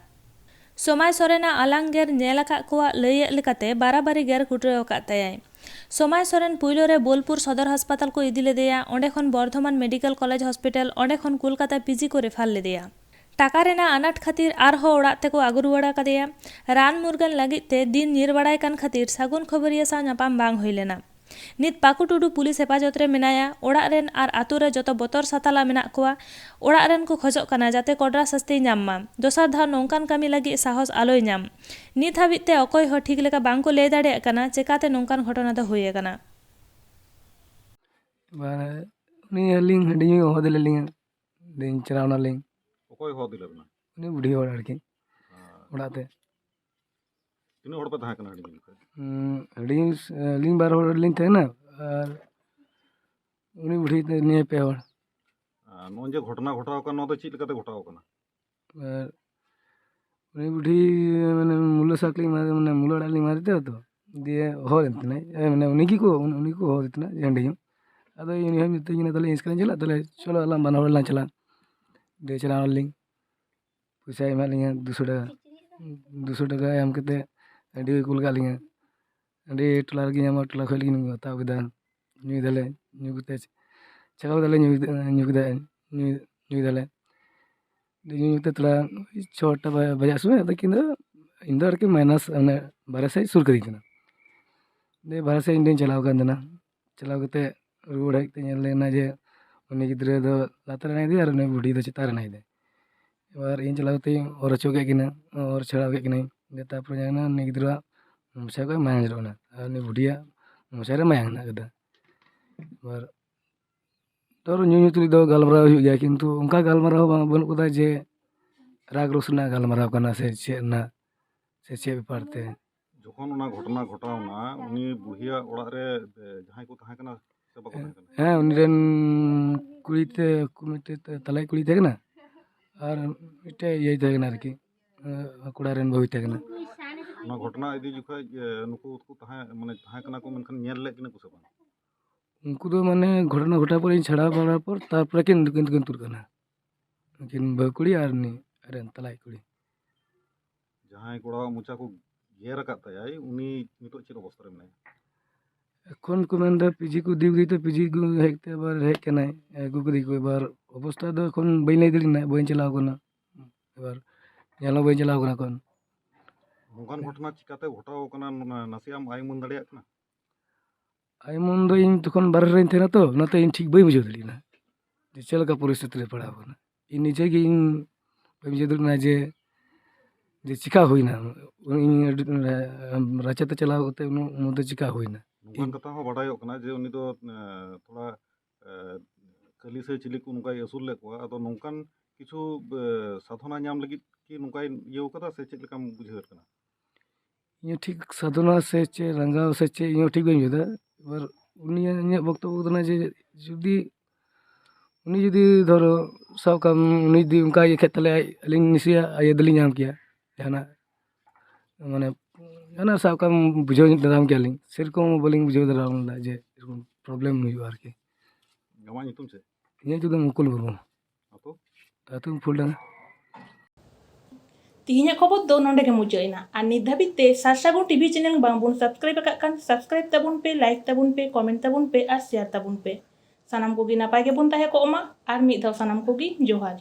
ᱥᱚᱢᱟᱭ ᱥᱚᱨᱮᱱᱟᱜ ᱟᱞᱟᱝ ᱜᱮᱨ ᱧᱮᱞ ᱟᱠᱟᱫ ᱠᱚᱣᱟᱜ ᱞᱟᱹᱭᱮᱫ ᱞᱮᱠᱟᱛᱮ ᱵᱟᱨᱟᱵᱟᱨᱤ ᱜᱮᱨ ᱠᱩᱴᱨᱟᱹᱣ ᱟᱠᱟᱫ ᱛᱟᱭᱟᱭ᱾ ᱥᱚᱢᱟᱭ ᱥᱚᱨᱮᱱ ᱯᱩᱭᱞᱩ ᱨᱮ ᱵᱳᱞᱯᱩᱨ ᱥᱚᱫᱚᱨ ᱦᱟᱥᱯᱟᱛᱟᱞ ᱠᱚ ᱤᱫᱤ ᱞᱮᱫᱮᱭᱟ, ᱚᱸᱰᱮ ᱠᱷᱚᱱ ᱵᱚᱨᱫᱷᱚᱢᱟᱱ ᱢᱮᱰᱤᱠᱮᱞ ᱠᱚᱞᱮᱡᱽ ᱦᱚᱥᱯᱤᱴᱟᱞ, ᱚᱸᱰᱮ ᱠᱷᱚᱱ ᱠᱳᱞᱠᱟᱛᱟ ᱯᱤᱡᱤ ᱠᱚ ᱨᱮᱯᱷᱟᱨ ᱞᱮᱫᱮᱭᱟ᱾ ᱴᱟᱠᱟ ᱨᱮᱱᱟᱜ ᱟᱱᱟᱴ ᱠᱷᱟᱹᱛᱤᱨ ᱟᱨᱦᱚᱸ ᱚᱲᱟᱜ ᱛᱮᱠᱚ ᱟᱹᱜᱩ ᱨᱩᱣᱟᱹᱲ ᱟᱠᱟᱫᱮᱭᱟ᱾ ᱨᱟᱱ ᱢᱩᱨᱜᱟᱹᱱ ᱞᱟᱹᱜᱤᱫ ᱛᱮ ᱫᱤᱱ ᱧᱤᱨ ᱵᱟᱲᱟᱭ ᱠᱟᱱ ᱠᱷᱟᱹᱛᱤᱨ ᱥᱟᱹᱜᱩᱱ ᱠᱷᱚᱵᱚᱨᱤᱭᱟᱹ ᱥᱟᱶ ᱧᱟᱯᱟᱢ ᱵᱟᱝ ᱦᱩᱭ ᱞᱮᱱᱟ᱾ ᱱᱤᱛ ᱯᱟᱠᱩ ᱴᱩᱰᱩ ᱯᱩᱞᱤᱥ ᱦᱮᱯᱟᱡᱚᱛ ᱨᱮ ᱢᱮᱱᱟᱭᱟ᱾ ᱚᱲᱟᱜ ᱨᱮᱱ ᱟᱨ ᱟᱛᱳ ᱨᱮ ᱡᱚᱛᱚ ᱵᱚᱛᱚᱨ ᱥᱟᱛᱟᱞᱟ ᱢᱮᱱᱟᱜ ᱠᱚᱣᱟ᱾ ᱚᱲᱟᱜ ᱨᱮᱱ ᱠᱚ ᱠᱷᱚᱡᱚᱜ ᱠᱟᱱᱟ ᱡᱟᱛᱮ ᱠᱚᱰᱨᱟ ᱥᱟᱹᱥᱛᱤᱭ ᱧᱟᱢ ᱢᱟ, ᱫᱚᱥᱟᱨ ᱫᱷᱟᱣ ᱱᱚᱝᱠᱟᱱ ᱠᱟᱹᱢᱤ ᱞᱟᱹᱜᱤᱫ ᱥᱟᱦᱚᱥ ᱟᱞᱚᱭ ᱧᱟᱢ᱾ ᱱᱤᱛ ᱦᱟᱹᱵᱤᱡ ᱛᱮ ᱚᱠᱚᱭ ᱦᱚᱸ ᱴᱷᱤᱠ ᱞᱮᱠᱟ ᱵᱟᱝ ᱠᱚ ᱞᱟᱹᱭ ᱫᱟᱲᱮᱭᱟᱜ ᱠᱟᱱᱟ ᱪᱮᱠᱟᱛᱮ ᱱᱚᱝᱠᱟᱱ ᱜᱷᱚᱴᱚᱱᱟ ᱫᱚ ᱦᱩᱭ ᱟᱠᱟᱱᱟ᱾ ᱮᱵᱟᱨ ᱩᱱᱤ ᱟᱹᱞᱤᱧ ᱦᱟᱺᱰᱤ ᱧᱩᱭ ᱦᱚᱦᱚ ᱟᱫᱮ ᱞᱤᱧᱟ, ᱞᱤᱧ ᱪᱟᱞᱟᱣ ᱱᱟᱞᱤᱧ᱾ ᱚᱠᱚᱭ ᱦᱚᱦᱚ ᱟᱫᱮ ᱞᱮ ᱵᱮᱱᱟ? ᱩᱱᱤ ᱵᱩᱰᱷᱤ ᱦᱚᱲ ᱟᱨᱠᱤ, ᱟᱨ ᱚᱲᱟᱜ ᱛᱮ᱾ ᱛᱤᱱᱟᱹᱜ ᱦᱚᱲ ᱯᱮ ᱛᱟᱦᱮᱸ ᱠᱟᱱᱟ ᱦᱟᱺᱰᱤ ᱧᱩ ᱡᱚᱠᱷᱚᱱ? ᱦᱩᱸ, ᱟᱹᱞᱤᱧ, ᱟᱹᱞᱤᱧ ᱵᱟᱨ ᱦᱚᱲ ᱞᱤᱧ ᱛᱟᱦᱮᱸ ᱠᱟᱱᱟ ᱟᱨ ᱩᱱᱤ ᱵᱩᱰᱷᱤ ᱛᱮ ᱱᱤᱭᱟᱹ ᱯᱮ ᱦᱚᱲ᱾ ᱟᱨ ᱱᱚᱜᱼᱚᱭ ᱡᱮ ᱜᱷᱚᱴᱚᱱᱟ ᱜᱷᱚᱴᱟᱣ ᱟᱠᱟᱱ, ᱱᱚᱣᱟ ᱫᱚ ᱪᱮᱫ ᱞᱮᱠᱟᱛᱮ ᱜᱷᱚᱴᱟᱣ ᱟᱠᱟᱱᱟ? ᱟᱨ ᱩᱱᱤ ᱵᱩᱰᱷᱤ ᱢᱟᱱᱮ ᱢᱩᱞᱟᱹ ᱥᱟᱠ ᱞᱤᱧ ᱮᱢᱟᱫᱮ, ᱢᱟᱱᱮ ᱢᱩᱞᱟᱹ ᱟᱲᱟᱜ ᱞᱤᱧ ᱮᱢᱟᱫᱮ ᱛᱟᱦᱮᱸ ᱛᱚ᱾ ᱫᱤᱭᱮ ᱦᱚᱦᱚ ᱞᱮᱱ ᱛᱟᱦᱮᱱᱟᱭ, ᱮ, ᱢᱟᱱᱮ ᱩᱱᱤ ᱜᱮᱠᱚ, ᱩᱱ-, ᱩᱱᱤ ᱜᱮᱠᱚ ᱦᱚᱦᱚ ᱟᱫᱮ ᱛᱟᱦᱮᱱᱟ, ᱡᱮ ᱦᱟᱺᱰᱤ ᱧᱩ᱾ ᱟᱫᱚ ᱩᱱᱤ ᱦᱚᱸᱭ ᱢᱮᱛᱟᱹᱧ ᱠᱟᱱᱟ, "ᱛᱟᱦᱞᱮ ᱤᱧ ᱮᱥᱠᱟᱨᱤᱧ ᱪᱟᱞᱟᱜ, ᱛᱟᱦᱞᱮ ᱪᱚᱞᱚ ᱟᱞᱟᱝ ᱵᱟᱱᱟ ᱦᱚᱲ ᱞᱟᱝ ᱪᱟᱞᱟᱜ᱾" ᱫᱤᱭᱮ ᱪᱟᱞᱟᱣ ᱱᱟᱞᱤᱧ᱾ ᱯᱚᱭᱥᱟᱭ ᱮᱢᱟᱫ ᱞᱤᱧᱟ ᱫᱩᱥᱚ ᱴᱟᱠᱟ᱾ ᱫᱩᱥᱚ ᱴᱟᱠᱟ ᱮᱢ ᱠᱟᱛᱮ ᱦᱟᱺᱰᱤ ᱠᱩᱞ ᱠᱟᱫ ᱞᱤᱧᱟ᱾ ᱦᱟᱺᱰᱤ ᱴᱚᱞᱟ ᱨᱮᱜᱮ ᱧᱟᱢᱚᱜᱼᱟ, ᱴᱚᱞᱟ ᱠᱷᱚᱱ ᱜᱮᱞᱤᱧ ᱦᱟᱛᱟᱣ ᱠᱮᱫᱟ᱾ ᱧᱩᱭ ᱫᱟᱞᱮ, ᱧᱩ ᱠᱟᱛᱮ ᱪᱷᱟᱠᱟᱣ ᱫᱟᱞᱮ, ᱧᱩ, ᱧᱩ ᱠᱮᱫᱟ, ᱧᱩ, ᱧᱩᱭ ᱫᱟᱞᱮ᱾ ᱧᱩ ᱧᱩ ᱛᱮ ᱛᱷᱚᱲᱟ ᱪᱷᱚᱴᱟ ᱵᱟ-, ᱵᱟᱡᱟᱜ ᱥᱚᱢᱚᱭ ᱟᱫᱚ ᱠᱤᱱ ᱫᱚ, ᱤᱧ ᱫᱚ ᱟᱨᱠᱤ ᱢᱟᱭᱱᱟᱥ, ᱢᱟᱱᱮ ᱵᱟᱨᱦᱮ ᱥᱮᱫ ᱥᱩᱨ ᱠᱟᱹᱫᱤᱧ ᱛᱟᱦᱮᱱᱟ᱾ ᱫᱤᱭᱮ ᱵᱟᱨᱦᱮ ᱥᱮᱫ ᱤᱧ ᱫᱚᱧ ᱪᱟᱞᱟᱣ ᱠᱟᱱ ᱛᱟᱦᱮᱱᱟ᱾ ᱪᱟᱞᱟᱣ ᱠᱟᱛᱮ ᱨᱩᱣᱟᱹᱲ ᱦᱮᱡ ᱠᱟᱛᱮ ᱧᱮᱞ ᱞᱮᱱᱟ ᱡᱮ ᱩᱱᱤ ᱜᱤᱫᱽᱨᱟᱹ ᱫᱚ ᱞᱟᱛᱟᱨ ᱨᱮ ᱦᱮᱱᱟᱭ ᱫᱮᱭᱟ ᱟᱨ ᱩᱱᱤ ᱵᱩᱰᱷᱤ ᱫᱚ ᱪᱮᱛᱟᱱ ᱨᱮ ᱦᱮᱱᱟᱭ ᱫᱮ᱾ ᱮᱵᱟᱨ ᱤᱧ ᱪᱟᱞᱟᱣ ᱠᱟᱛᱮ ᱚᱨ ᱦᱚᱪᱚ ᱠᱮᱫ ᱠᱤᱱᱟ, ᱚᱨ ᱪᱷᱟᱲᱟᱣ ᱠᱮᱫ ᱠᱤᱱᱟᱹᱧ᱾ ᱫᱤᱭᱮ ᱛᱟᱨᱯᱚᱨᱮ ᱧᱮᱞ ᱮᱱᱟ ᱩᱱᱤ ᱜᱤᱫᱽᱨᱟᱹᱣᱟᱜ ᱢᱚᱪᱟ ᱠᱷᱚᱱ ᱢᱟᱭᱟᱝ ᱡᱚᱨᱚᱜ ᱠᱟᱱᱟ ᱟᱨ ᱩᱱᱤ ᱵᱩᱰᱷᱤᱭᱟᱜ ᱢᱚᱪᱟ ᱨᱮ ᱢᱟᱭᱟᱝ ᱦᱮᱱᱟᱜ ᱠᱟᱫᱟ᱾ ᱮᱵᱟᱨ ᱫᱷᱚᱨᱚ ᱧᱩ ᱧᱩ ᱛᱩᱞᱩᱡ ᱫᱚ ᱜᱟᱞᱢᱟᱨᱟᱣ ᱦᱩᱭᱩᱜ ᱜᱮᱭᱟ, ᱠᱤᱱᱛᱩ ᱚᱱᱠᱟ ᱜᱟᱞᱢᱟᱨᱟᱣ ᱦᱚᱸ ᱵᱟᱝ, ᱵᱟᱹᱱᱩᱜ ᱠᱟᱫᱟ ᱡᱮ ᱨᱟᱜᱽ ᱨᱳᱥ ᱨᱮᱱᱟᱜ ᱜᱟᱞᱢᱟᱨᱟᱣ ᱠᱟᱱᱟ ᱥᱮ ᱪᱮᱫ ᱨᱮᱱᱟᱜ, ᱥᱮ ᱪᱮᱫ ᱵᱮᱯᱟᱨ ᱛᱮ᱾ ᱡᱚᱠᱷᱚᱱ ᱚᱱᱟ ᱜᱷᱚᱴᱚᱱᱟ ᱜᱷᱚᱴᱟᱣᱱᱟ, ᱩᱱᱤ ᱵᱩᱲᱦᱤᱭᱟᱜ ᱚᱲᱟᱜ ᱨᱮ, ᱮ, ᱡᱟᱦᱟᱸᱭ ᱠᱚ ᱛᱟᱦᱮᱸ ᱠᱟᱱᱟ ᱥᱮ ᱵᱟᱠᱚ ᱛᱟᱦᱮᱸ ᱠᱟᱱᱟ? ᱦᱮᱸ, ᱩᱱᱤ ᱨᱮᱱ ᱠᱩᱲᱤ ᱛᱮ, ᱠᱩ-, ᱢᱤᱫᱴᱮᱡ ᱛᱟᱞᱟᱭᱤᱡ ᱠᱩᱲᱤ ᱛᱟᱦᱮᱸ ᱠᱟᱱᱟ ᱟᱨ ᱢᱤᱫᱴᱮᱡ ᱤᱭᱟᱹᱭ ᱛᱟᱦᱮᱸ ᱠᱟᱱᱟ ᱟᱨᱠᱤ, ᱮ, ᱠᱚᱲᱟ ᱨᱮᱱ ᱵᱟᱹᱦᱩᱭ ᱛᱟᱦᱮᱸ ᱠᱟᱱᱟ᱾ ᱚᱱᱟ ᱜᱷᱚᱴᱚᱱᱟ ᱤᱫᱤ ᱡᱚᱠᱷᱚᱡ, ᱮ, ᱱᱩᱠᱩ ᱠᱚ ᱛᱟᱦᱮᱸ, ᱢᱟᱱᱮ ᱛᱟᱦᱮᱸ ᱠᱟᱱᱟ ᱠᱚ, ᱢᱮᱱᱠᱷᱟᱱ ᱧᱮᱞ ᱞᱮᱫ ᱠᱤᱱᱟ ᱠᱚ ᱥᱮ ᱵᱟᱝ? ᱩᱱᱠᱩ ᱫᱚ ᱢᱟᱱᱮ ᱜᱷᱚᱴᱚᱱᱟ ᱜᱷᱚᱴᱟᱣ ᱯᱚᱨᱮ, ᱤᱧ ᱪᱷᱟᱲᱟᱣ ᱵᱟᱲᱟ ᱯᱚᱨ, ᱛᱟᱨᱯᱚᱨᱮ ᱠᱤᱱ, ᱠᱤᱱ, ᱠᱤᱱ ᱛᱩᱫ ᱠᱟᱱᱟ᱾ ᱩᱱᱠᱤᱱ ᱵᱟᱹᱦᱩ ᱠᱩᱲᱤ ᱟᱨ ᱩᱱᱤ ᱟᱡᱨᱮᱱ ᱛᱟᱞᱟᱭᱤᱡ ᱠᱩᱲᱤ᱾ ᱡᱟᱦᱟᱸᱭ ᱠᱚᱲᱟᱣᱟᱜ ᱢᱚᱪᱟ ᱠᱚ ᱜᱮᱨ ᱟᱠᱟᱫ ᱛᱟᱭᱟᱭ, ᱩᱱᱤ ᱱᱤᱛᱚᱜ ᱪᱮᱫ ᱚᱵᱚᱥᱛᱟ ᱨᱮ ᱢᱮᱱᱟᱭᱟ? ᱮᱠᱷᱚᱱ ᱠᱚ ᱢᱮᱱᱫᱟ ᱯᱤᱡᱤ ᱠᱚ ᱤᱫᱤ ᱠᱟᱫᱮ ᱛᱮ ᱯᱤᱡᱤ ᱠᱚ ᱦᱮᱡ ᱠᱟᱛᱮ ᱟᱵᱟᱨ ᱦᱮᱡ ᱠᱟᱱᱟᱭ, ᱟᱹᱜᱩ ᱠᱟᱫᱮ ᱠᱚ᱾ ᱮᱵᱟᱨ ᱚᱵᱚᱥᱛᱟ ᱫᱚ ᱮᱠᱷᱚᱱ ᱵᱟᱹᱧ ᱞᱟᱹᱭ ᱫᱟᱲᱮᱭᱟᱜ ᱠᱟᱱᱟ, ᱵᱟᱹᱧ ᱪᱟᱞᱟᱣ ᱠᱟᱱᱟ᱾ ᱮᱵᱟᱨ ᱧᱮᱞ ᱦᱚᱸ ᱵᱟᱹᱧ ᱪᱟᱞᱟᱣ ᱠᱟᱱᱟ ᱮᱠᱷᱚᱱ᱾ ᱱᱚᱝᱠᱟᱱ ᱜᱷᱚᱴᱚᱱᱟ ᱪᱤᱠᱟᱛᱮ ᱜᱷᱚᱴᱟᱣ ᱠᱟᱱᱟ, ᱱᱟᱥᱮᱭᱟᱜ ᱮᱢ ᱟᱭ ᱩᱢᱟᱹᱱ ᱫᱟᱲᱮᱭᱟᱜ ᱠᱟᱱᱟ? ᱟᱭ ᱩᱢᱟᱹᱱ ᱫᱚ ᱤᱧ ᱛᱚᱠᱷᱚᱱ ᱵᱟᱨᱦᱮ ᱨᱮᱧ ᱛᱟᱦᱮᱱᱟ ᱛᱚ, ᱚᱱᱟᱛᱮ ᱤᱧ ᱴᱷᱤᱠ ᱵᱟᱹᱧ ᱵᱩᱡᱷᱟᱹᱣ ᱫᱟᱲᱮᱭᱟᱜ ᱠᱟᱱᱟ ᱡᱮ ᱪᱮᱫ ᱞᱮᱠᱟ ᱯᱚᱨᱤᱥᱛᱷᱤᱛᱤ ᱨᱮ ᱯᱟᱲᱟᱣ ᱠᱟᱱᱟ᱾ ᱤᱧ ᱱᱤᱡᱮ ᱜᱮ ᱤᱧ ᱵᱟᱹᱧ ᱵᱩᱡᱷᱟᱹᱣ ᱫᱟᱲᱮᱭᱟᱜ ᱠᱟᱱᱟ ᱡᱮ, ᱡᱮ ᱪᱤᱠᱟ ᱦᱩᱭᱱᱟ᱾ ᱤᱧ ᱟᱹᱰᱤ, ᱨᱟᱪᱟ ᱛᱮ ᱪᱟᱞᱟᱣ ᱠᱟᱛᱮ ᱩᱱᱟᱹᱜ ᱢᱚᱫᱽᱫᱷᱮ ᱪᱤᱠᱟ ᱦᱩᱭᱱᱟ᱾ ᱱᱚᱝᱠᱟᱱ ᱤᱧ ᱠᱟᱛᱷᱟ ᱦᱚᱸ ᱵᱟᱰᱟᱭᱚᱜ ᱠᱟᱱᱟ ᱡᱮ ᱩᱱᱤ ᱫᱚ, ᱮ, ᱛᱷᱚᱲᱟ, ᱮ, ᱠᱟᱹᱞᱤ ᱥᱮ ᱪᱤᱞᱤ ᱠᱚ ᱱᱚᱝᱠᱟᱭ ᱟᱹᱥᱩᱞ ᱞᱮᱫ ᱠᱚᱣᱟ᱾ ᱟᱫᱚ ᱱᱚᱝᱠᱟᱱ ᱠᱤᱪᱷᱩ, ᱮ, ᱥᱟᱫᱷᱚᱱᱟ ᱧᱟᱢ ᱞᱟᱹᱜᱤᱫ ᱠᱤ ᱱᱚᱝᱠᱟᱭ ᱤᱭᱟᱹᱣ ᱠᱟᱫᱟ ᱥᱮ ᱪᱮᱫ ᱞᱮᱠᱟᱢ ᱵᱩᱡᱷᱟᱹᱣᱮᱫ ᱠᱟᱱᱟ? ᱤᱧ ᱦᱚᱸ ᱴᱷᱤᱠ ᱥᱟᱫᱷᱚᱱᱟ ᱥᱮ ᱪᱮᱫ ᱨᱟᱸᱜᱟᱣ ᱥᱮ ᱪᱮᱫ, ᱤᱧ ᱦᱚᱸ ᱴᱷᱤᱠ ᱵᱟᱹᱧ ᱵᱩᱡᱷᱟᱹᱣ ᱫᱟ᱾ ᱮᱵᱟᱨ ᱩᱱᱤᱭᱟᱜ, ᱤᱧᱟᱹᱜ ᱵᱚᱠᱛᱚᱵᱵᱚ ᱠᱟᱱᱟ ᱡᱮ ᱡᱩᱫᱤ ᱩᱱᱤ ᱡᱩᱫᱤ ᱫᱷᱚᱨᱚ ᱥᱟᱵ ᱠᱟᱜ ᱢᱮ, ᱩᱱᱤ ᱡᱩᱫᱤ ᱚᱱᱠᱟ ᱤᱭᱟᱹ ᱠᱷᱟᱡ, ᱛᱟᱦᱞᱮ ᱟᱡ, ᱟᱹᱞᱤᱧ ᱱᱤᱥᱪᱚᱭ ᱟᱭᱟᱹ ᱫᱚᱞᱤᱧ ᱧᱟᱢ ᱠᱮᱭᱟ ᱡᱟᱦᱟᱱᱟᱜ, ᱢᱟᱱᱮ, ᱚᱱᱟ ᱥᱟᱵ ᱠᱟᱜ ᱢᱮ ᱵᱩᱡᱷᱟᱹᱣ ᱧᱚᱜ ᱫᱟᱨᱟᱢ ᱠᱮᱭᱟᱞᱤᱧ, ᱥᱮᱨᱚᱠᱚᱢ ᱵᱟᱹᱞᱤᱧ ᱵᱩᱡᱷᱟᱹᱣ ᱫᱟᱨᱟᱢ ᱞᱮᱫᱟ ᱡᱮ ᱮᱨᱚᱠᱚᱢ ᱯᱨᱚᱵᱞᱮᱢ ᱦᱩᱭᱩᱜᱼᱟ ᱟᱨᱠᱤ᱾ ᱟᱢᱟᱜ ᱧᱩᱛᱩᱢ ᱪᱮᱫ? ᱤᱧᱟᱹᱜ ᱧᱩᱛᱩᱢ ᱢᱩᱠᱩᱞ ᱢᱩᱨᱢᱩ᱾ ᱟᱛᱳ? ᱟᱛᱳ ᱯᱷᱩᱞᱰᱟᱸᱜᱟ᱾ ᱛᱤᱦᱤᱧᱟᱜ ᱠᱷᱚᱵᱚᱨ ᱫᱚ ᱱᱚᱰᱮ ᱜᱮ ᱢᱩᱪᱟᱹᱫ ᱮᱱᱟ᱾ ᱟᱨ ᱱᱤᱛ ᱫᱷᱟᱹᱵᱤᱡ ᱛᱮ ᱥᱟᱨᱥᱟᱹᱜᱩᱱ ᱴᱤᱵᱷᱤ ᱪᱮᱱᱮᱞ ᱵᱟᱝ ᱵᱚᱱ ᱥᱟᱵᱥᱠᱨᱟᱭᱤᱵ ᱟᱠᱟᱫ ᱠᱷᱟᱱ, ᱥᱟᱵᱥᱠᱨᱟᱭᱤᱵ ᱛᱟᱵᱚᱱ ᱯᱮ, ᱞᱟᱭᱤᱠ ᱛᱟᱵᱚᱱ ᱯᱮ, ᱠᱚᱢᱮᱱᱴ ᱛᱟᱵᱚᱱ ᱯᱮ ᱟᱨ ᱥᱮᱭᱟᱨ ᱛᱟᱵᱚᱱ ᱯᱮ᱾ ᱥᱟᱱᱟᱢ ᱠᱚᱜᱮ ᱱᱟᱯᱟᱭ ᱜᱮᱵᱚᱱ ᱛᱟᱦᱮᱸ ᱠᱚᱜ ᱢᱟ᱾ ᱟᱨ ᱢᱤᱫ ᱫᱷᱟᱣ ᱥᱟᱱᱟᱢ ᱠᱚᱜᱮ ᱡᱚᱦᱟᱨ᱾